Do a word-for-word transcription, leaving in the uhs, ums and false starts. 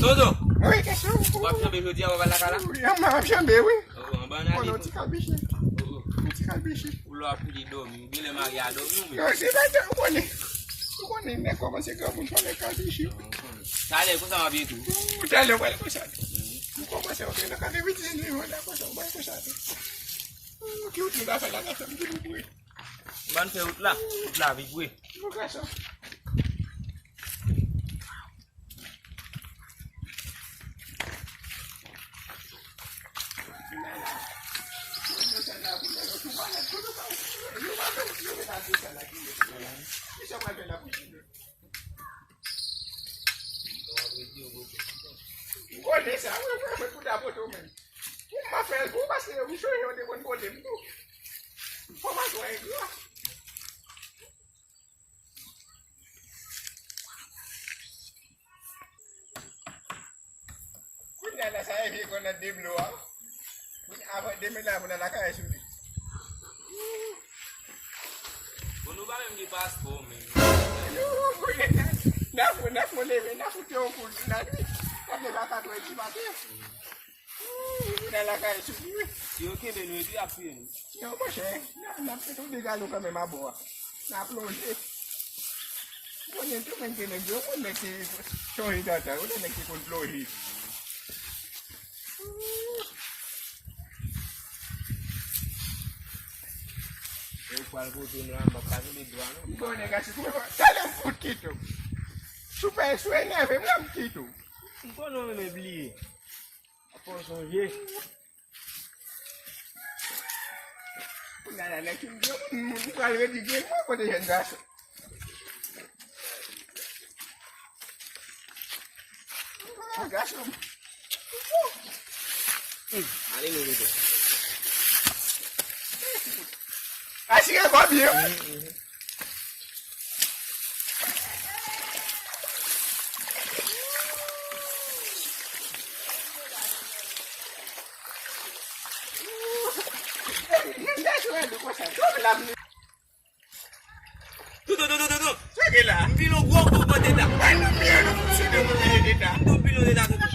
Toto, wi, kesyon. W ap janbe jodi a, w ap al lakay la? Wi, m ap janbe, wi. Oh, anba nan li tou. Ti kabichi. Oh, oh. Ti kabichi. Ou lè w ap fini dòmi, ou genlè marye a dòmi, ou menm. Yo, se pa tan, ou konnen. Ou konnen, nèg kòmanse granmoun, fò nèg kabichi. Talè, konsa m ap ye tou. Ou talè, w pral konsa tou. M kòmanse, ok, nan kade viti, li, mwen la konsa, mwen konsa tou. Ki wout li ta fè la, gason, ki nou vre. Ban fè wout la, wout la vibre. Nou gason. M konnen sa, mwen, mwen, mwen, pou ta pote w menm. Ou pa fè l pou, paske m sonje w te konn pote m tou. Fòmasyon engra. Kounye a la, sa e vye grenad de blo a. Kounye a, avan demen la, pou n al lakay sou li. Bon, nou pa menm gen paspò, menm. N ap, n ap leve, n ap fout yon kout nan li. N ap leve a kat è di maten. Ooh, nou nan lakay sou li, wi. Si yo kenbe nou epi y ap touye nou. Non, monchè, n a, n ap fè tou de galon kanmenm abò a. N a plonje. Konnen tou menm ke nèg yo, konn nèg ki chonje dantan, yo, nèg ki konn plonje. Ooh. Yo pral pote m la, m ap pa kenbe dwa, non. Bon, nèg a, si koupe pa, talè m fout kite w. Si w pa, si w enève m la, m kite w. M konnen w renmen bliye. Fò w sonje. Kounye a la, nèg ki m di, moun, moun pral redi grenn mwen kote jèn gason. Ah, gason. Hmm, ale nou rive. Asire kò byen, wi. Toto, toto, toto, toto. M vin yon gwo gwo gwo teta. M tou vin yon teta, toto.